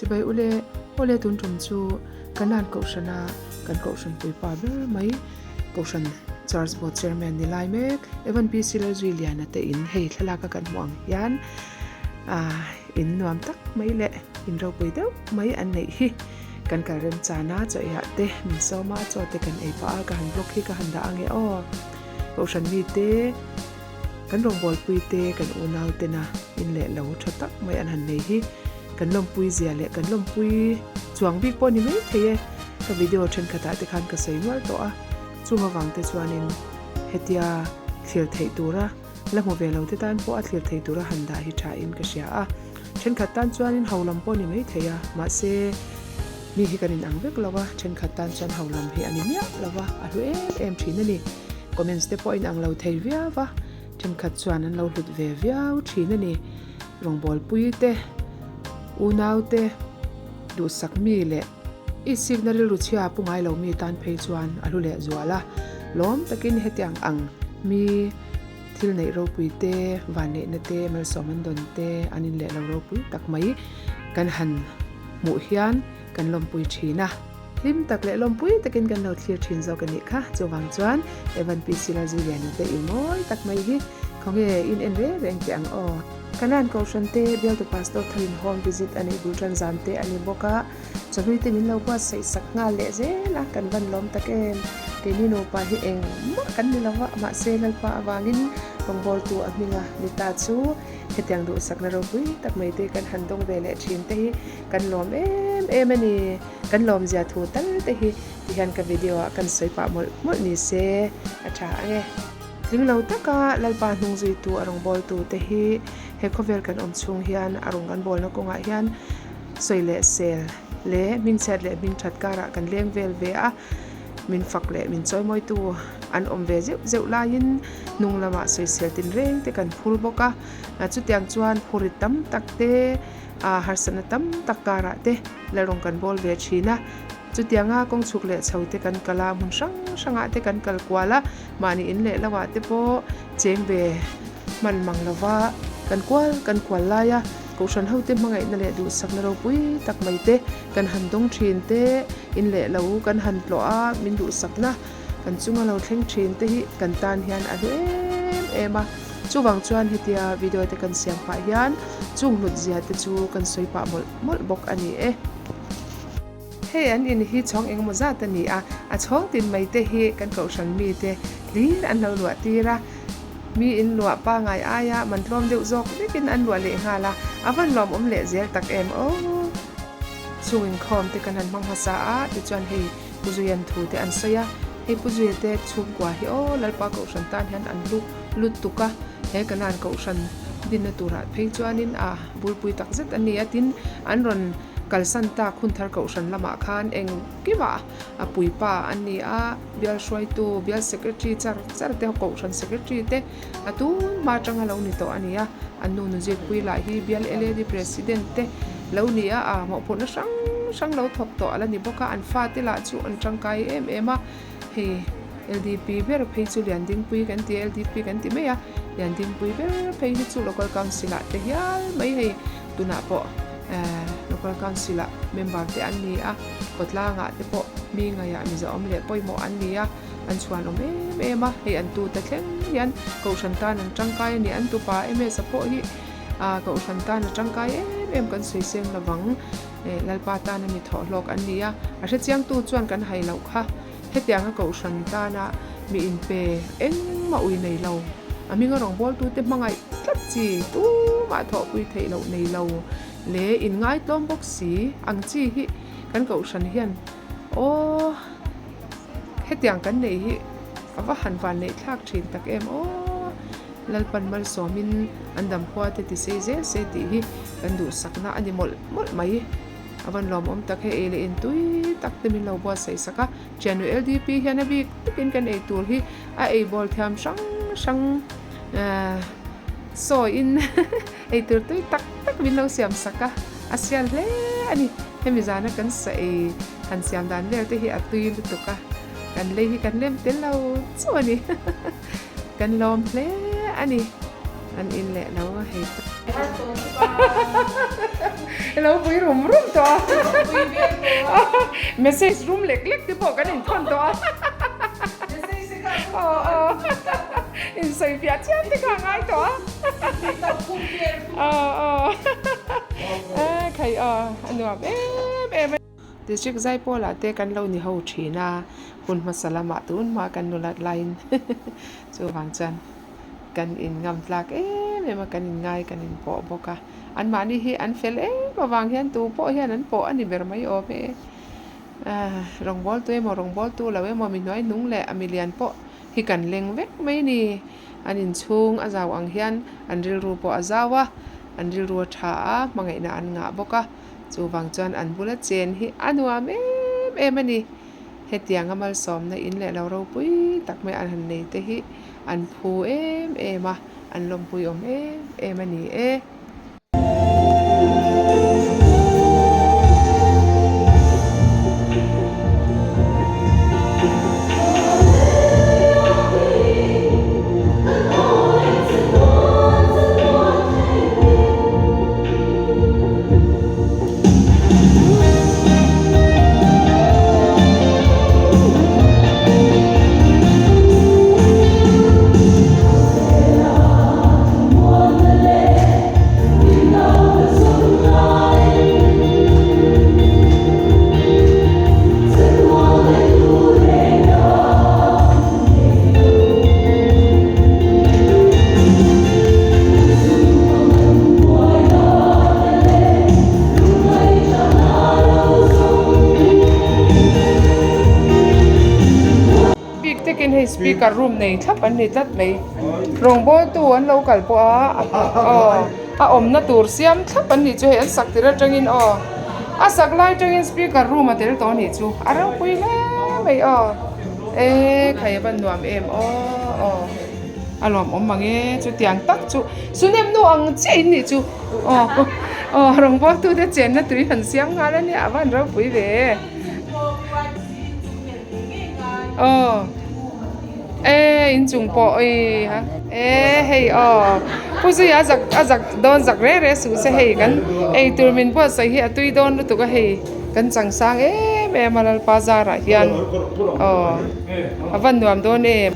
Chibai ule, awle tun tum chu Kanan kohhrana kan kohhran puipa ber mai kohhran Church Board Chairman ni lai mek Evan PC Lalzuiliana te in hei thlalak a kan hmuh ang hian ah in nuam tak mai leh in ropui deuh mai an neih hi kan kal remchan a chaw eiah te min sawm a chaw te kan ei pah a ka han vlog hi ka han dah ange aw kohhran mite Kan rawngbawlpui te, kan unau tena in leh lo tha tak mai an han nei hi kan lawmpui zia leh kan lawmpui chuang bik pawh ni mai thei e. Ka video thenkhatah te khan ka sawi nual tawh a, chung avang te chuanin hetia thlir theih tura la hmu ve lo te tan pawh a thlir thei tura han dah hi tha in ka hria a. Thenkhat tan chuanin ho lam pawh ni mai thei a, mahse mi hi kan inang vek lo a, thenkhat tan chuan ho lam hi a ni miah lo va, a hlu em em thin a ni. Comments te pawh inang lo thei viau va, thenkhat chuan an lo hlut ve viau thin a ni. Rawngbawlpui te, unau te, duhsak mi leh i sikna rilru chhia pu ngai lo mi tan phei chuan a hlu leh zual a, lawm takin hetiang ang mi. Thil neih ropui te, vanneihna te, malsawm an dawn te, an inleh lo ropui tak mai kan han hmuh hian kan lawmpui thin a. Hlim tak leh lawmpui takin kan lo thlir thin zawk a nih kha. Chuvang chuan Evan PC Lalzuiliana te i mawi tak mai hi khawnge in en reng reng teh ang aw. Kanan Kohhran te Bialtu Pastor tharin home visit a neih bul tan zan te a ni bawk a. Chawhlui te min lo buatsaih sak nghal leh zel a, kan van lawm tak em. Keini nupa hi engmah kan ni lo va, mahse Lalpa avangin rawngbawltu a hminga ni ta chu hetiang duhsakna ropui tak mai te kan han dawng ve leh thin te hi kan lawm em em a ni. Kan lawmzia thu tal te hi tihian ka video ah kan sawi pah mawlh mawlh ni se a tha ang e. Tling lo taka Lalpa hnung zuitu a rawngbawltu te hi he khawvel kan awm chhung hian a rawng kan bawlna kawngah hian Sawi leh sel leh hmingchhiat leh hmingthat karah kan leng vel ve a, min fak leh min chawimawitu an awm ve zeuh zeuh laiin hnung lamah sawisel tinreng te kan phur bawk a. Chutiang chuan phurit tam tak te, harsatna tam tak karah te lalrawng kan bawl ve thin a. Chutianga kawng chhuk leh chho te kan kal a, hmun hrang hrangah te kan kal kual a, mahni in leh lohah te pawh cheng ve hman mang lova kan kual kan kual lai a, Kohhran hote hmangaihna leh duhsakna ropui tak mai te kan han dawng thin te, in leh lo kan han tlawh a, min duhsakna kan chunga lo thleng thin te hi kan tan hian a hlu em em a. Chuvang chuan hetia video te kan siam pah hian chung hlut zia te chu kan sawi pah mawlh mawlh bawk a ni e. Hei an in hi chhawng engemaw zat a ni a, a chhawng tin mai te hi kan kohhran mite hlir an lo luah tir a, mi in luah pangai aia man tlawm deuh zawk vekin an luah leh nghal a, a van lawmawm leh zel tak em aw. Chhung inkhawm te kan han hmang hmasa a, tichuan hei Pu Zuian thu te an sawi a, hei Pu Zuia te chhungkua hi aw Lalpa kohhran tan hian an hlu lutuk a, he Kanan kohhran dinna turah phei chuanin a bulpui takzet a ni a, tin an rawn Kalsan tak Hunthar Kohhran lamah khan engkimah a puipa an ni a, bial hruaitu, bial secretary char char te, Kohhran secretary te a tun hma atanga lo ni tawh a ni a. An nu Nuzikpui lah hi bial LAD president te lo ni a, a mawhphurhna hrang hrang lo thawk tawh a la ni bawk a, an fate lah chu an tangkai em em a, hei LDP ber phei chu Liandingpui kan ti a, LDP kan ti mai a, Liandingpui ber phei hi chu Local Council ah te hial mai hei tunah pawh. Local Council ah member te an ni a, khawtlangah te pawh mi ngaihah mizo awm leh pawimawh an ni a, an chhuan awm em em a, hei an tute thleng hian Kohhran tan an tangkai a ni, an tupa MS a pawh hi Kohhran tan a tangkai em em kan sawi seng lovang, Lalpa tana mi thawhhlawk an ni a, a hrechiangtu chuan kan hai loh kha. Hetianga Kohhran tana mi inpe engmah ui nei lo, a hminga rawngbawltute hmangaih tlat chi tumah thawhpui theih loh nei lo leh inngaitlawm bawk si ang chi hi kan Kohhran hian aw hetiang kan nei hi a va han van neih thlak thin tak em aw Lalpan malsawmin an damkhua te ti sei zel se tih hi kan duhsakna a ni mawlh mawlh mai. A van lawmawm tak he ei leh in tui tak te min lo buatsaih sak a, Thiannu LDP hian a bik takin kan ei tur hi a ei bawl thiam hrang hrang sawiin ei tur tui tak tak min lo siam sak a, a sial hle a ni. Hemi zana kan sa ei han siam dan vel te hi a tui lutuk a, kan lei hi kan lem tel lo chu a ni. Kan lawm hle a ni. An in leh lo a hei ta. I lo pui rum rum tawh a. Message rum lek lek te pawh kan inthawn tawh a. Aw aw insawi fiah chiam te kha a ngai tawh a. Aw aw khai aw a nuam em em a. District Zaipawl ah te kan lo ni ho thin a, hun hmasa lamah tun hma kan nulat laiin chuvang chuan kan in ngam tlak em em a, kan in ngai kan in pawh bawk a. Anmahni hi an fel em avang hian tu pawh hian an pawh a ni ber mai awm e. Rawngbawltu emaw rawngbawltu lo emaw mi hnuai hnung leh a milian pawh hi kan leng vek mai ni. An inchhung a zau ang hian an rilru pawh a zau a, an rilru a tha a, hmangaihna an ngah bawk a. Chuvang chuan an bula chen hi a nuam em em a ni. Hetianga malsawmna in leh lo ropui tak mai an han nei te hi an phu em em a, an lawmpui awm em em a ni e. Bik takin hei speaker room nei thlap an ni tlat mai rawngbawltu an lo kal pawh a aw a awmna tur siam thlap an nih chu hei an sak tir atangin aw a sak lai atangin speaker room a tel tawh a nih chu a ropui hle mai aw e khai a van nuam em aw aw a lawmawm mang e chutiang tak chu sunem nu ang chiah in nih chu aw aw rawngbawltu te chenna tui han siam nghal a nia a van ropui ve e. Aw e inchung pawh ui ha e hei aw pu zuia a zak a zak dawn zak reh reh suh se hei kan eitur min buatsaih hi a tui dawn lutuk a hei kan changsang em em a Lalpa zarah hian aw a van nuam dawn em.